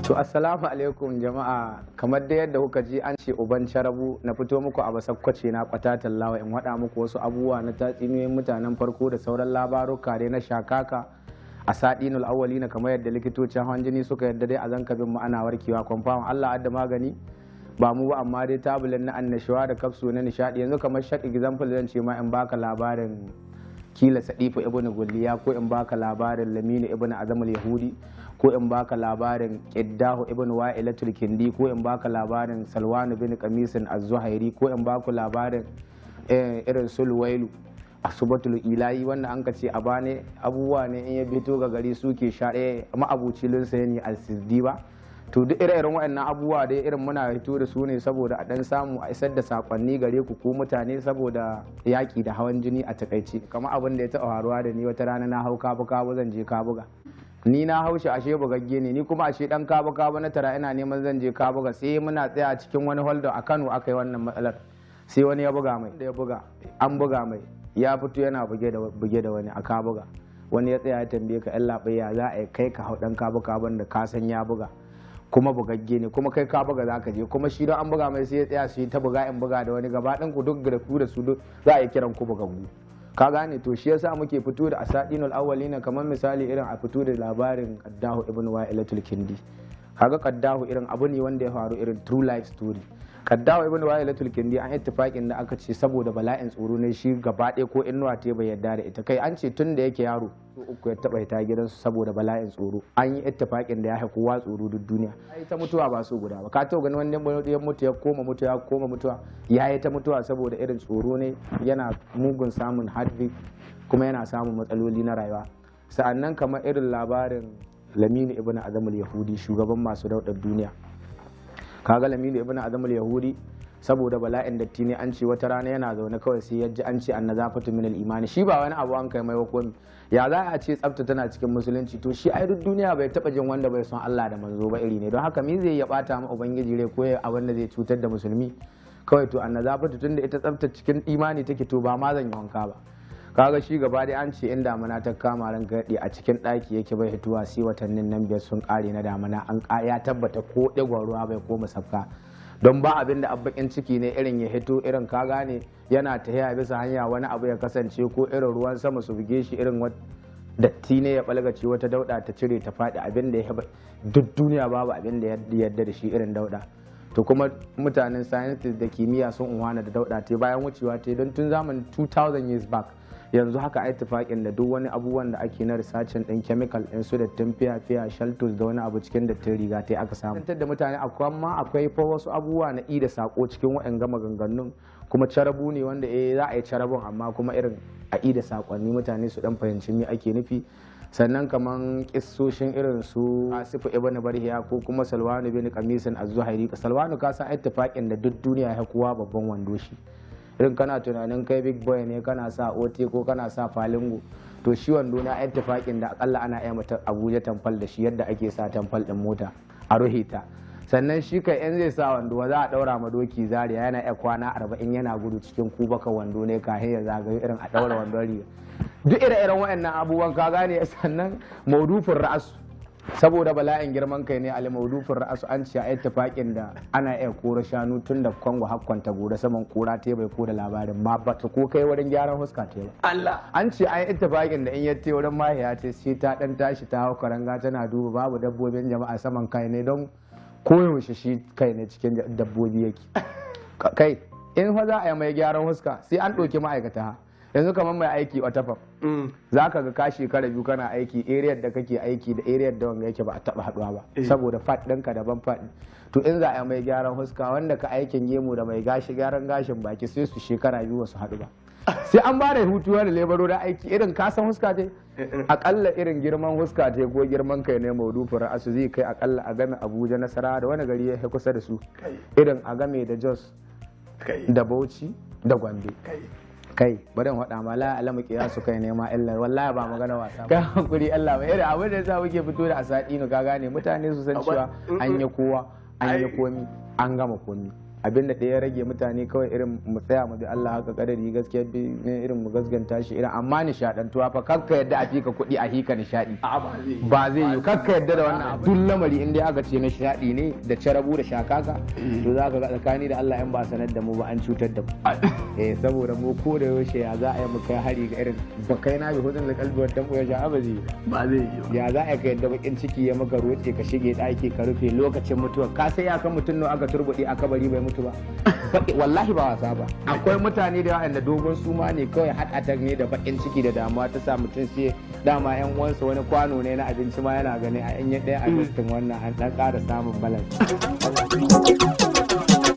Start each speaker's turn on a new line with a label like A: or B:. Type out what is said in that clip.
A: To, assalamu alaikum jama'a. Kamar da yadda kuka ji an ce uban carabu na fito muku a basakkwace na kwatatan lawa in waɗa muku wasu abubuwa na tatsuniyoyin mutanen farko da sauran labaruka dai na shakaka a sadinul awwalina, kamar yadda likitocin hawan jini suka yadda dai a zanka bin mu ana warkewa. Kwamfawon Allah adda magani ba mu ba, amma dai tabulin na annashuwa da kafsu na nishadi. Yanzu kamar shak example, zan ce ma in baka labarin kila Sadifu ibn Gulliya, ko in baka labarin Laminu ibn Azamul Yahudi, ko in baka labarin Qiddahu ibn Wa'ilatul Kindi, ko in baka labarin Salwanu bin Qamisin Az-Zuhairi, ko in baku labarin irin Sulwailu Asubatul Ilahi, wanda an ka ce a bane abubuwa ne in ya fito ga gari suke sha ma'abuci lunsa ne al-Sizdi ba. To, duk ire-iren waɗannan abubuwa dai irin muna fito da su ne saboda a ɗan samu a isar da sakonni gare ku ko mutane, saboda yaƙi da hawan jini a takaice. Kamar abin da ya taɓa faruwa da ni, wata rana na hau kabu kabu zan je Kabuga. Ni na haushi ashe bugagge ne, ni kuma ashe dan kabu kabu na tara ina neman zan je Kabuga. Sai muna tsaya cikin wani holdo a Kano aka yi wannan matsalar, sai wani ya buga mai, da ya buga an buga mai, ya fito yana buge da wani a Kabuga. Wani ya tsaya ya tambaye ka, yan labai, ya za a kai ka hau dan kabu kabun da ka san ya buga kuma bugagge ne, kuma kai ka buga za ka je, kuma shi don an buga mai sai ya tsaya su yi ta buga in buga da wani, gaba ɗin ku duk da ku da su duk za a yi kiran ku bugaggu, ka gane? To, shi yasa muke fito da asadinul awwalina, kamar misali irin a fito da labarin Qaddahu ibn Wa'ilatul Kindi. Kaga Qaddahu irin abu ne wanda ya faru, irin true life story. Qaddahu ibn Wa'ilatul Kindi, an ittifaqin da aka ce saboda bala'in tsoro ne shi gaba ɗaya ko inuwa ta bai yarda da ita. Kai, an ce tun da yake yaro uku ya taba ita gidansu saboda bala'in tsoro. An yi ittifaqin da ya haifi kowa tsoro duk duniya. Ai ta mutuwa ba su guda ba. Ka taɓa ganin wani ya mutu ya koma mutuwa, ya koma mutuwa, ya yi ta mutuwa saboda irin tsoro ne, yana mugun samun heartbeat kuma yana samun matsaloli na rayuwa. Sa'annan kamar irin labarin Laminu ibn Azamul Yahudi, shugaban masu daudar duniya. Kaga Laminu ibn Azamul Yahudi, saboda bala'in datti ne, an ce wata rana yana zaune kawai sai ya ji an ce annazafatu min al-imani. Shi ba wani abu an kai mai komi, ya za a ce tsafta tana cikin musulunci? To, shi ai duk duniya bai taba jin wanda bai son Allah da manzo ba iri ne, don haka mi zai ya bata ma ubangiji rai ko abin da zai cutar da musulmi kawai? To, annazafatu, tunda ita tsafta cikin imani take, to ba ma zan yi wanka ba. Kaga shi gaba dai an ce in damuna ta kama ran gaɗi a cikin ɗaki yake, bai hituwa sai watannin nan 5 sun ƙare na damuna, an ya tabbata ko ɗigon ruwa bai koma sabka, don ba abin da abbakin ciki ne irin ya hito, irin ka gane, yana tafiya bisa hanya wani abu ya kasance ko irin ruwan sama su buge shi, irin datti ne ya balgace, wata dauda ta cire ta faɗi. Abin da ya duk duniya babu abin da ya yarda da shi irin dauda. To, kuma mutanen scientists da kimiyya sun unwana da dauda ta bayan wucewa ta, don tun zamanin 2000 years back yanzu haka ai tufaƙin da duk wani abubuwan da ake na researching din chemical din su, dattin fiya-fiya, shaltus da wani abu cikin dattin riga ta aka samu. Da mutane akwai, amma akwai fa wasu abubuwa na i da sako cikin wa'yan gama ganganun, kuma carabu ne wanda za a yi carabun, amma kuma irin a i da sakonni mutane su dan fahimci me ake nufi. Sannan kaman kissoshin irin su Asifu ibn Barhiya ko kuma Salwanu bin Qamisin Az-Zuhairi. Salwanu, ka san ittifaqin da duk duniya ya kowa babban wando shi. Irin kana tunanin kai big boy ne, kana sa ote ko kana sa falingo, to shi wando na ittifaqin da akalla ana iya mata Abuja tamfal da shi, yadda ake sa tamfal din mota a ruhe ta. Sannan shi kai yan zai sa wando za a daura ma doki Zaria, yana iya kwana 40 yana gudu cikin kubaka wando ne kafin ya zagayo, irin a daura wandon riga, duk ire-iren waɗannan abubuwan, ka gane? Sannan maudufin ra'asu, saboda bala'in girman kai ne, ali maudufin ra'asu, an ce a ittifaƙin da ana iya kora shanu tun da Kwango hakkon ta gora saman kora ta bai ko da labarin ma ba ta ko kai wurin gyaran huska ta ba.
B: Allah.
A: An ce an ittifaƙin da in ya te wurin mahiya ce sai ta dan tashi ta hau karanga tana duba babu dabbobin jama'a saman kai ne, don koyaushe shi kai ne cikin dabbobi yake. Kai, in fa za a yi mai gyaran huska sai an ɗauki ma'aikata. Yanzu kamar mai aiki otafam, za ka ga ka shekara 2 kana aiki, area da kake aiki da area da wanga yake ba a taba haduwa ba, saboda fat ɗinka daban fat. To, in za a yi mai gyaran huska, wanda ka aikin gemu da mai gashi gyaran gashin baki sai su shekara 2 wasu haɗu ba, sai an ba da hutu da lebaro da aiki. Irin ka san huska ce, akalla irin girman huska ce ko girman kai ne maudufin ra'asu zai kai akalla a game Abuja, Nasara da wani gari ya kusa da su, irin a game da Jos da Bauchi da Gombe. Kai, bari in faɗa ma, la alamu su kai ne ma illar, wallahi ba magana wasa ba. Kai hakuri, Allah ba irin abin da yasa muke fito da asadinu, ka gane, mutane su san cewa an yi kowa, an yi komi, an gama komi. Abinda ɗaya ya rage mutane kawai, irin mu tsaya mu bi Allah haka kadari, gaskiya bi ne, irin mu gasganta shi irin, amma nishadantuwa fa, kakka yadda a fika kuɗi a hika nishadi.
B: A, ba zai yi.
A: Ba zai yi, kakka yadda da wannan. Duk lamari in dai aka ce nishadi ne da carabu da shakaka, to za ka ga tsakani da Allah in ba sanar da mu ba, an cutar da mu. Saboda mu ko da yaushe ya za a yi mu kai hari ga irin bakai na bi hudun da kalbi wadda mu ya sha, ba zai yi.
B: Ba zai yi ba.
A: Ya za a ka yadda bakin ciki ya maka roce, ka shige ɗaki ka rufe lokacin mutuwa? Ka sai ya kan mutum nawa aka turbuɗe a kabari bai mutu ba? Wallahi ba wasa ba, akwai mutane da yawa da dogon suma ne kawai, heart attack ne da bakin ciki da damuwa ta sa mutum, sai dama yan uwansa wani kwano ne na abinci ma yana gani a yan ɗaya a wannan an ɗan ƙara samun balance.